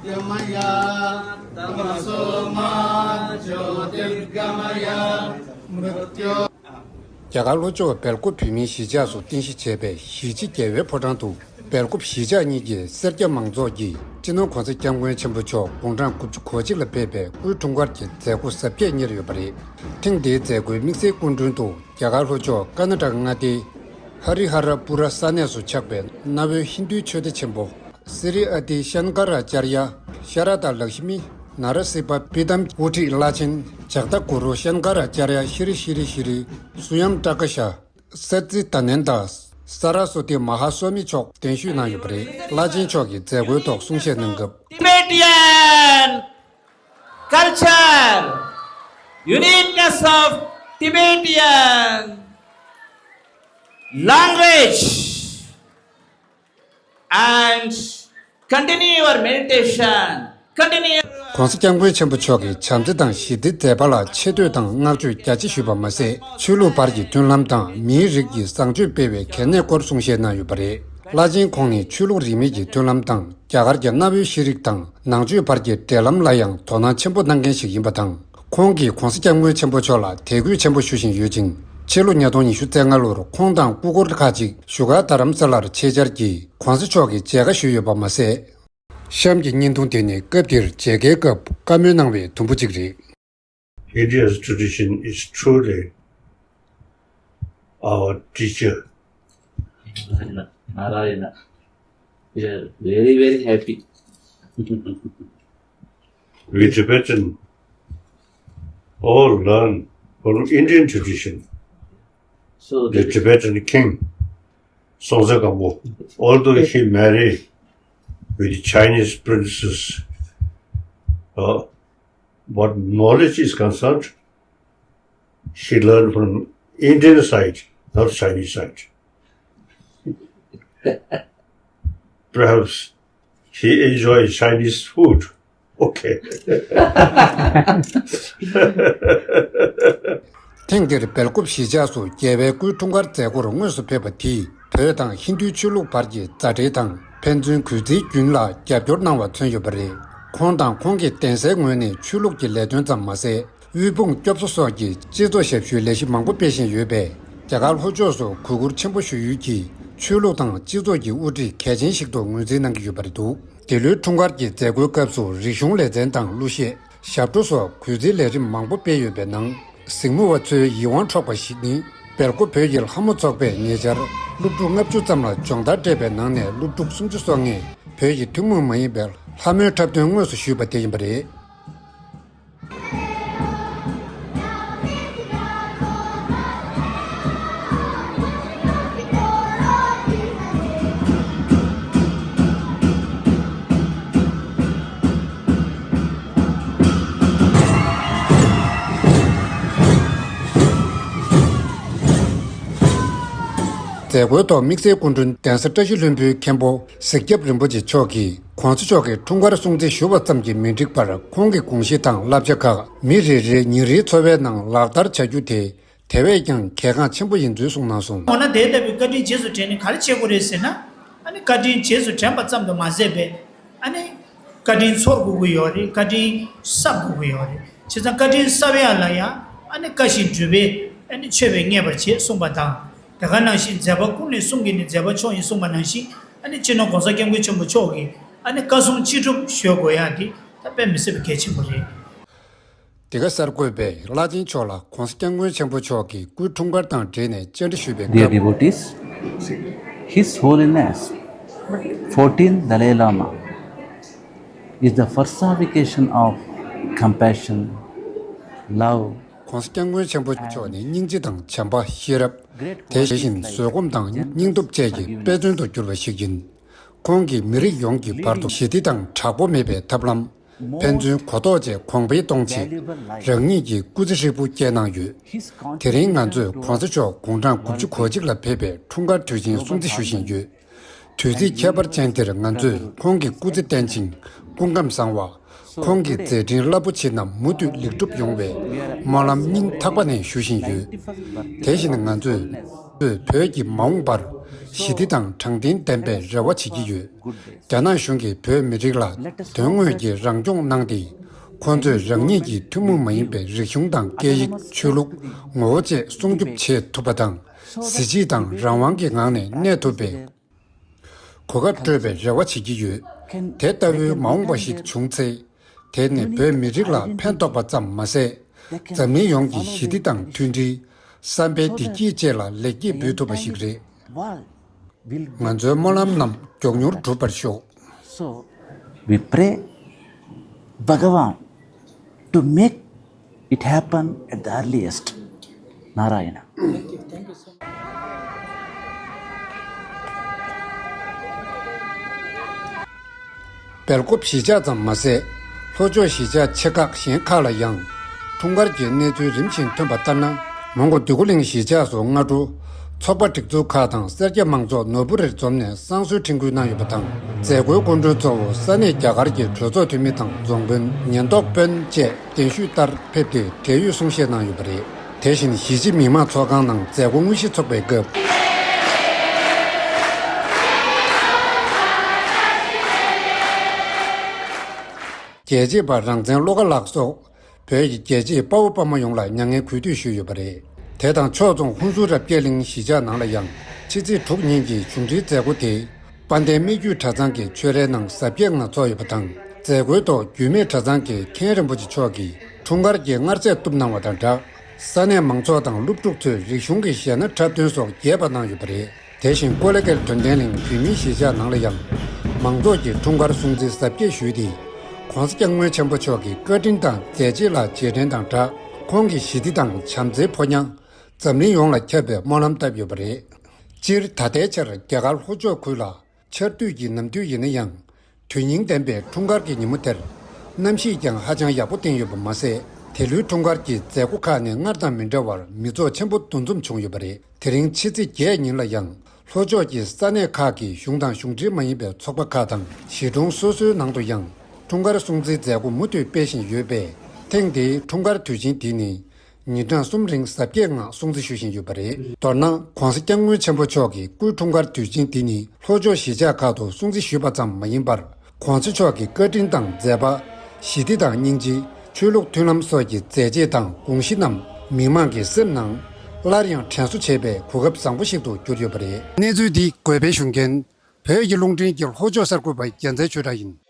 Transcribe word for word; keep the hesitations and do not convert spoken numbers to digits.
गमय तमसो मा ज्योतिर्गमय मृत्यु རྒྱ་གར་ལྷོ་ཕྱོགས་སྦེལ་ཀོབ་བོད་མིའི་གཞིས་ཆགས་སུ་རྟེན་གཞི་བྱས་པའི་གཞིས་བྱེས་རྒྱལ་བའི་ཕོ་བྲང་དུ། སྦེལ་ཀོབ་གཞིས་ཆགས་གཉིས་ཀྱི་སེར་སྐྱ་མང་ཚོགས་ཀྱིས་སྤྱི་ནོར་༸གོང་ས་༸སྐྱབས་མགོན་ཆེན་པོ་མཆོག་དགུང་གྲངས་དགུ་བཅུ་གོ་གཅིག་ལ་ཕེབས་པའི་སྐུའི་འཁྲུངས་སྐར་གྱི་མཛད་སྒོ་གཟབ་རྒྱས་གཉེར་ཡོད་པ་རེད། ཐེངས་འདིའི་མཛད་སྒོའི་དམིགས་བསལ་སྐུ་མགྲོན་དུ་རྒྱ་གར་ལྷོ་ཕྱོགས་ཀར་ན་ཊ་ཀ་མངའ་སྡེའི་ཧ་རི་ཧ་ར་པུ་ར་ས་གནས་སུ་ཆགས་པའི་གནའ་བོའི་ཧིན་རྡུའི་ཆོས་སྡེ་ཆེན་པོ་སི་རི་ཨ་ཏི་ཤན་ཀ་ར་ཅར་ཡ་ཤ་ར་དཱ་ལཀ་ཤི་མི་ན་ར་སི་པ་པི་ཏམ་དབུ་ཁྲིད་བླ་ཆེན་ཇག་ཏ་གུ་རུ་ཤན་ཀ་ར་ཅར་ཡ་ཤི་རི་ཤི་རི་ཤི་རི་སུ་ཡམ་པྲ་ཀ་ཤ། སད་ཙི་ཏ་ནན་ད། ས་ར་སོ་ཏི་མ་ཧཱ་སོ་མི་མཆོག་གདན་ཞུས་གནང་ཡོད་པ་རེད། བླ་ཆེན་མཆོག་གིས་མཛད་སྒོའི་ཐོག་གསུང་བཤད་གནང་སྐབས། Tibetan culture, uniqueness of Tibetan language, and continue your meditation, continue your ༸གོང་ས་༸སྐྱབས་མགོན་ཆེན་པོ་མཆོག་གིས་བྱམས་བརྩེ་དང་ཞི་བདེའི་མཛད་པ་ལ་ཆེ་བསྟོད་དང་བསྔགས་བརྗོད་རྒྱ་ཆེ་ཞུས་པ་མ་ཟད། ཆོས་ལུགས་བར་གྱི་མཐུན་ལམ་དང་མིའི་རིགས་ཀྱི་བཟང་སྤྱོད་སྤེལ་བའི་གལ་གནད་སྐོར་གསུང་བཤད་གནང་ཡོད་པ་རེད། བླ་ཆེན་ཁོང་ནི་ཆོས་ལུགས་རིས་མེད་ཀྱི་མཐུན་ལམ་དང་རྒྱ་གར་གྱི་གནའ་བོའི་ཤེས་རིག་དང་ནང་ཆོས་བར་གྱི་འབྲེལ་ལམ་ལ་ཡང་དོ་སྣང་ཆེན་པོ་གནང་མཁན་ཞིག་ཡིན་པ་དང་། ཁོང་གིས་༸གོང་ས་༸སྐྱབས་མགོན་ཆེན་པོ་མཆོག་ལ་དད་གུས་ཆེན་པོ་ཞུ་བཞིན་ཡོད་ཅིང་། ཕྱི་ལོ་ཉིས་སྟོང་ཉི་ཤུ་རྩ་ལྔ་ལོར་ཁོང་དང་སྐུ་འཁོར་ཁག་ཅིག་བཞུགས་སྒར་རྡ་རམ་ས་ལར་ཆེད་བཅར་གྱིས་༸གོང་ས་མཆོག་གི་མཇལ་ཁ་ཞུས་ཡོད་པ་མ་ཟད། གཤམ་གྱི་བརྙན་ཐུང་དེ་ནི་སྐབས་དེར་མཇལ་ཁའི་སྐབས་བཀའ་མོལ་གནང་བའི་དུམ་བུ་གཅིག་རེད། India's tradition is truly our teacher. Narayana. We are very, very happy. We Tibetan all learn from Indian tradition. So the Tibetan king, Songtse Gampo, although he married with Chinese princess, uh, but knowledge is concerned, he learned from Indian side, not Chinese side. Perhaps he enjoys Chinese food. Okay. ཐེངས་འདིར་སྦེལ་ཀོབ་གཞིས་ཆགས་སུ་རྒྱལ་བའི་སྐུའི་འཁྲུངས་སྐར་མཛད་སྒོར་དངོས་སུ་ཕེབས་པ་དེས་བོད་དང་ཧིན་རྡུའི་ཆོས་ལུགས་བར་གྱི་མཛའ་འབྲེལ་དང་ཕན་ཚུན་གུས་བརྩིའི་རྒྱུན་ལ་རྒྱབ་སྐྱོར་གནང་བ་མཚོན་ཡོད་པ་རེད། ཁོང་དང་ཁོང་གི་གདན་སའི་ངོས་ནས་ཆོས་ལུགས་ཀྱི་ལས་དོན་ཙམ་མ་ཟད། དབུལ་ཕོངས་སྐྱོབ་གསོ་སོགས་ཀྱི་སྤྱི་ཚོགས་ཞབས་ཞུའི་ལས་གཞི་མང་པོ་སྤེལ་བཞིན་ཡོད་པས། རྒྱ་གར་ལྷོ་ཕྱོགས་སུ་གུས་བཀུར་ཆེན་པོ་ཞུ་ཡུལ་གྱི་ཆོས་ལུགས་དང་སྤྱི་ཚོགས་ཀྱི་དབུ་ཁྲིད་གལ་ཆེན་ཞིག་ཏུ་ངོས་འཛིན་གནང་གི་ཡོད་པ་རེད་འདུག་འདི་ལོའི་འཁྲུངས་སྐར་གྱི་མཛད་སྒོའི་སྐབས་སུ་རིག་གཞུང་ལེ་ཚན་དང་གླུ་གཞས། ཞབས་བྲོ་སོགས་གུས་བརྩིའི་ལས་རིམ་མང་པོ་སྤེལ་ཡོད་པའི་ནང་། གཟིགས་མོ་བ་ཚོའི་ཡིད་དབང་འཕྲོག་པ་ཞིག་ནི། སྦེལ་ཀོབ་བོད་ཀྱི་ལྷ་མོ་ཚོགས་པས་ཉེ་ཆར་སློབ་ཕྲུག་ལྔ་བཅུ་ཙམ་ལ་སྦྱོང་བརྡར་སྤྲད་པའི་ནང་ནས་སློབ་ཕྲུག་སུམ་ཅུ་སོ་ལྔས་བོད་ཀྱི་ཐུན་མོང་མ་ཡིན་པའི་ལྷ་མོའི་འཁྲབ་སྟོན་དངོས་སུ་ཞུས་པ་དེ་ཡིན་པ་རེད། མཛད་སྒོའི་ཐོག་དམིགས་བསལ་སྐུ་མགྲོན་གདན་ས་བཀྲ་ཤིས་ལྷུན་པོའི་མཁན་པོ་གཟིགས་སྐྱབས་རིན་པོ་ཆེ་མཆོག་གིས་༸གོང་ས་མཆོག་གི་འཁྲུངས་སྐར་སྲུང་བརྩི་ཞུ་བ་ཙམ་གྱིས་མི་འགྲིག་པར། ཁོང་གི་དགོངས་གཞི་དང་བསླབ་བྱ་ཁག་མི་རེ་རེའི་ཉིན་རེའི་འཚོ་བའི་ནང་ལག་བསྟར་བྱ་རྒྱུ་དེ་དེ་བས་ཀྱང་གལ་འགངས་ཆེན་པོ་ཡིན་ཚུལ་གསུངས་གནང་སོང་། འོ་ན་དེ་ལྟ་བུའི་བཀའ་དྲིན་རྗེས་སུ་དྲན་ནས་ག་རེ་བྱེད་དགོས་རེད་ཟེར་ན། ཨ་ནི་བཀའ་དྲིན་རྗེས་སུ་དྲན་པ་ཙམ་དུ་མ་ཟད་པའི། ཨ་ནི་བཀའ་དྲིན་ཚོར་དགོས་ཀྱི་ཡོད་རེད། བཀའ་དྲིན་གསབ་དགོས་ཀྱི་ཡོད་རེད། བྱས་ཙང་བཀའ་དྲིན་གསབ་ཡ་ལ་ཡང་ཨ་ནི་བཀའ་བཞིན་སྒྲུབ་པའི་ཨ་ནི་མཆོད་པའི་བསྙེན་པར་བྱེད་གསུངས་པ་དང་། དེ་ག་ནང་བཞིན་མཛད་པ་ཀུན་ལས་གསུང་གི་ནི་མཛད་པ་མཆོག་ཡིན་གསུངས་པ་ནང་བཞིན། ཨ་ནི་སྤྱི་ནོར་༸གོང་ས་༸སྐྱབས་མགོན་ཆེན་པོ་མཆོག་གིས་ཨ་ནི་བཀའ་སྲུང་ཅི་སྒྲུབ་ཞུ་དགོས་ཡ་དེ་ད་དཔེ་མི་སྲིད་པའི་གལ་ཆེན་པོ་རེད། དེ་ག་གསར་འགོད་པས་བླ་ཆེན་མཆོག་ལ་༸གོང་ས་༸སྐྱབས་མགོན་ཆེན་པོ་མཆོག་གི་སྐུའི་འཁྲུངས་སྐར་དང་འབྲེལ་ནས་བཅར་འདྲི་ཞུས་པའི Dear སྐབས། Devotees, His Holiness fourteenth Dalai Lama is the personification of compassion, love, ༸གོང་ས་༸སྐྱབས་མགོན་ཆེན་པོ་མཆོག་ནི་སྙིང་རྗེ་དང་བྱམས་པ། ཤེས་རབ། དེ་བཞིན་བཟོད་སྒོམ་དང་སྙིང་སྟོབས་བཅས་ཀྱི་དཔེ་མཚོན་དུ་གྱུར་པ་ཞིག་ཡིན། ཁོང་གིས་མི་རིགས་ཡོངས་ཀྱི་བར་དུ་ཞི་བདེ་དང་དྲག་པོ་མེད་པའི་ཐབས་ལམ། ཕན་ཚུན་གོ་རྟོགས་བཅས་གོང་འཕེལ་གཏོང་ཆེད། རང་ཉིད་ཀྱི་སྐུ་ཚེ་ཧྲིལ་པོ་བསྐྱལ་གནང་ཡོད། དེ་རིང་ང་ཚོས་༸གོང་ས་མཆོག་དགུང་གྲངས་དགུ་བཅུ་གོ་གཅིག་ལ་ཕེབས་པའི་འཁྲུངས་སྐར་དུས་ཆེན་སྲུང་བརྩི་ཞུ་བཞིན་ཡོད། དུས་ཚིགས་ཁྱད་པར་ཅན་འདིར་ང་ཚོས་ཁོང་གི་སྐུ་ཚེ་བརྟན་ཅིང་སྐུ་ཁམས་བཟང་བ། ཁོང་གི་མཛད་འཕྲིན་རླབས་པོ་ཆེ་རྣམས་མུ་མཐུད་ལེགས་གྲུབ་ཡོང་བའི་སྨོན་ལམ་སྙིང་ཐག་པ་ནས་ཞུ་བཞིན་ཡོད། དེ་བཞིན་ང་ཚོས་བོད་ཀྱི་མ་འོངས་པར་ ཞི་བདེ་དང་དྲང་བདེན་ལྡན་པའི་རེ་བ་བྱེད་ཀྱི་ཡོད། རྒྱ་ནག་གཞུང་གིས་བོད་མི་རིགས་ལ་དོན་དངོས་ཀྱི་རང་སྐྱོང་གནང་སྟེ། ཁོང་ཚོས་རང་ཉིད་ཀྱི་ཐུན་མོང་མ་ཡིན་པའི་རིག་གཞུང་དང་སྐད་ཡིག་ཆོས་ལུགས་ངོ་བོ་བཅས་སྲུང་སྐྱོབ་བྱེད་ཐུབ་པ་དང་། གཟི་བརྗིད་དང་རང་དབང་གི་ངང་ནས་གནས་ཐུབ་པའི་གོ་སྐབས་སྤྲོད་པའི་རེ་བ་བྱེད་ཀྱི་ཡོད། དེ་ལྟ་བུའི་མ་འོངས་པ་ཞིག་བྱུང་ཚེ། དེ་ནི་བོད་མི་རིགས་ལ་ཕན་ཐོགས་པ་ཙམ་མ་ཟད། འཛམ་གླིང་ཡོངས་ཀྱི་ཞི་བདེ་དང་མཐུན་སྒྲིལ། བསམ་པའི་བདེ་སྐྱིད་བཅས་ལ་ལེགས་སྐྱེས་འབུལ་ཐུབ་པ་ཞིག་རེད། ང་ཚོའི་སྨོན་ལམ་རྣམས་མགྱོགས་མྱུར་འགྲུབ་པར་ཤོག། So, we pray Bhagavan to make it happen at the earliest. Narayana. སྦེལ་ཀོབ་གཞིས་ཆགས་ཙམ་མ་ཟད། ལྷོ་ཕྱོགས་གཞིས་ཆགས་ཆེ་ཁག་གཞན་ཁག་ལ་ཡང་འཁྲུངས་སྐར་གྱི་གནས་ཚུལ་རིམ་བཞིན་ཐོན་པ་ལྟར་ན། མོན་གྷོ་འདོད་རྒུ་གླིང་གཞིས་ཆགས་སུ་སྔ་དྲོ། ཚོགས་པ་སྒྲིག་འཛུགས་ཁག་དང་སེར་སྐྱ་མང་ཚོགས་ནོར་བུ་རིར་འཛོམས་ནས་བསང་གསོལ་འཕྲིན་བསྐུལ་གནང་ཡོད་པ་དང་། མཛད་སྒོའི་སྐུ་མགྲོན་གཙོ་བོ་ས་གནས་རྒྱ་གར་གྱི་གྲོས་ཚོགས་འཐུས་མི་དང་རྫོང་དཔོན་ཉེན་རྟོག་དཔོན་བཅས་གདན་ཞུས་ལྟར་ཕེབས་ཏེ་བགྲེས་ཡོད་གསུང་བཤད་གནང་ཡོད་པ་རེད། དེ་བཞིན་གཞིས་བྱེས་མི་མང་ཚོགས་ཁང་ནང་མཛད་སྒོ་དངོས་གཞི་ཚོགས་པའི་སྐབས། རྒྱལ་གཅེས་པ་རང་བཙན་བློ་དགའ་ལགས་སོགས་བོད་ཀྱི་རྒྱལ་གཅེས་དཔའ་བོ་དཔའ་མོ་ཡོངས་ལ་མྱ་ངན་གུས་འདུད་ཞུས་ཡོད་པ་རེད། དེ་དང་ཕྱོགས་མཚུངས་ཧུན་སུར་རབ་རྒྱས་གླིང་གཞིས་ཆགས་ནང་ལ་ཡང་ཕྱི་ཚེས་དྲུག་ཉིན་གྱི་གཞུང་འབྲེལ་མཛད་སྒོ་དེ། དཔལ་ལྡན་སྨད་རྒྱུད་གྲྭ་ཚང་གི་ཆོས་རའི་ནང་གཟབ་རྒྱས་ངང་ཚོགས་ཡོད་པ་དང་། མཛད་སྒོའི་ཐོག་རྒྱུད་སྨད་གྲྭ་ཚང་གི་མཁན་རིན་པོ་ཆེ་མཆོག་གིས་འཁྲུངས་སྐར་གྱི་མངར་ཟས་བཏུབ་གནང་བ་དང་སྦྲགས། ས་གནས་མང་ཚོགས་དང་སློབ་ཕྲུག་ཚོས་རིག་གཞུང་གི་གཞས་སྣ་འཁྲབ་སྟོན་སོགས་རྒྱས་པ་གནང་ཡོད་པ་རེད། དེ་བཞིན་ཀོ་ལེ་གྷལ་དོན་ལྡན་གླིང་བོད་མིའི་གཞིས་ཆགས་ནང་ལ་ཡང་། མང་ཚོགས་ཀྱིས་འཁྲུངས་སྐར་སྲུང་བརྩི་གཟབ་རྒྱས་ཞུས་ཏེ། ༸གོང་ས་༸སྐྱབས་མགོན་ཆེན་པོ་མཆོག་གི་བཀའ་དྲིན་དང་མཛད་རྗེས་ལ་རྗེས་དྲན་དང་སྦྲགས། ཁོང་གི་ཞི་བདེ་དང་བྱམས་བརྩེའི་ཕོ་ཉ་འཛམ་གླིང་ཡོངས་ལ་ཁྱབ་པའི་སྨོན་ལམ་བཏབ་ཡོད་པ་རེད། སྤྱིར་ད་ལྟའི་ཆར་རྒྱ་གར་ལྷོ་ཕྱོགས་ཁུལ་ལ་ཆར་དུས་ཀྱི་ནམ་དུས་ཡིན་ན་ཡང་། དོན་སྙིང་ལྡན་པའི་འཁྲུངས་སྐར་གྱི་ཉིན་མོ་དེར། གནམ་གཤིས་ཀྱང་ཧ་ཅང་ཡག་པོ་བསྟན་ཡོད་པ་མ་ཟད། དེ་ལོའི་འཁྲུངས་སྐར་གྱི་མཛད་སྒོ་ཁག་ནི་སྔར་དང་མི་འདྲ་བར་མི་ཚོགས་ཆེན་པོ་འདུ་འཛོམས་བྱུང་ཡོད་པ་རེད། དེ་རིང་ཕྱི་ཚེས་བརྒྱད་ཉིན་ལ་ཡང་། ལྷོ་ཕྱོགས་ཀྱི་ས་གནས་ཁག་གི་གཞུང་དང་གཞུང་འབྲེལ་མ་ཡིན་པའི་ཚོགས་པ་ཁག་དང་གཞིས་གྲོང་སོ་སོའི་ནང་དུ་ཡང་། འཁྲུངས་སྐར་སྲུང་བརྩིའི་མཛད་སྒོ་མུ་མཐུད་སྤེལ་བཞིན་ཡོད་པས། ཐེངས་འདིའི་འཁྲུངས་སྐར་དུས་ཆེན་འདི་ནི། ཉིན་གྲངས་གསུམ་རིང་གཟབ་རྒྱས་ངང་སྲུང་བརྩི་ཞུ་བཞིན་ཡོད་པ་རེད། མདོར་ན། ༸གོང་ས་༸སྐྱབས་མགོན་ཆེན་པོ་མཆོག་གི་སྐུའི་འཁྲུངས་སྐར་དུས་ཆེན་འདི་ནི་ལྷོ་ཕྱོགས་གཞིས་ཆགས་ཁག་ཏུ་སྲུང་བརྩི་ཞུས་པ་ཙམ་མ་ཡིན་པར། ༸གོང་ས་མཆོག་གི་བཀའ་དྲིན་དང་མཛད་པ། ཞི་བདེ་དང་སྙིང་རྗེ། ཆོས་ལུགས་མཐུན་ལམ་སོགས་ཀྱི་མཛད་རྗེས་དང་དགོངས་གཞི་རྣམས་མི་མང་གི་སེམས་ནང་སླར་ཡང་དྲན་གསོ་བྱེད་པའི་གོ་སྐབས་བཟང་པོ་ཞིག་ཏུ་གྱུར་ཡོད་པ་རེད། གནས་ཚུལ་འདི་འགོད་སྤེལ་ཞུ་མཁན། བོད་ཀྱི་རླུང་འཕྲིན་གྱི་ལྷོ་ཕྱོགས་གསར་འགོད་པ་རྒྱལ་མཚན་ཆོས་གྲགས་ཡིན།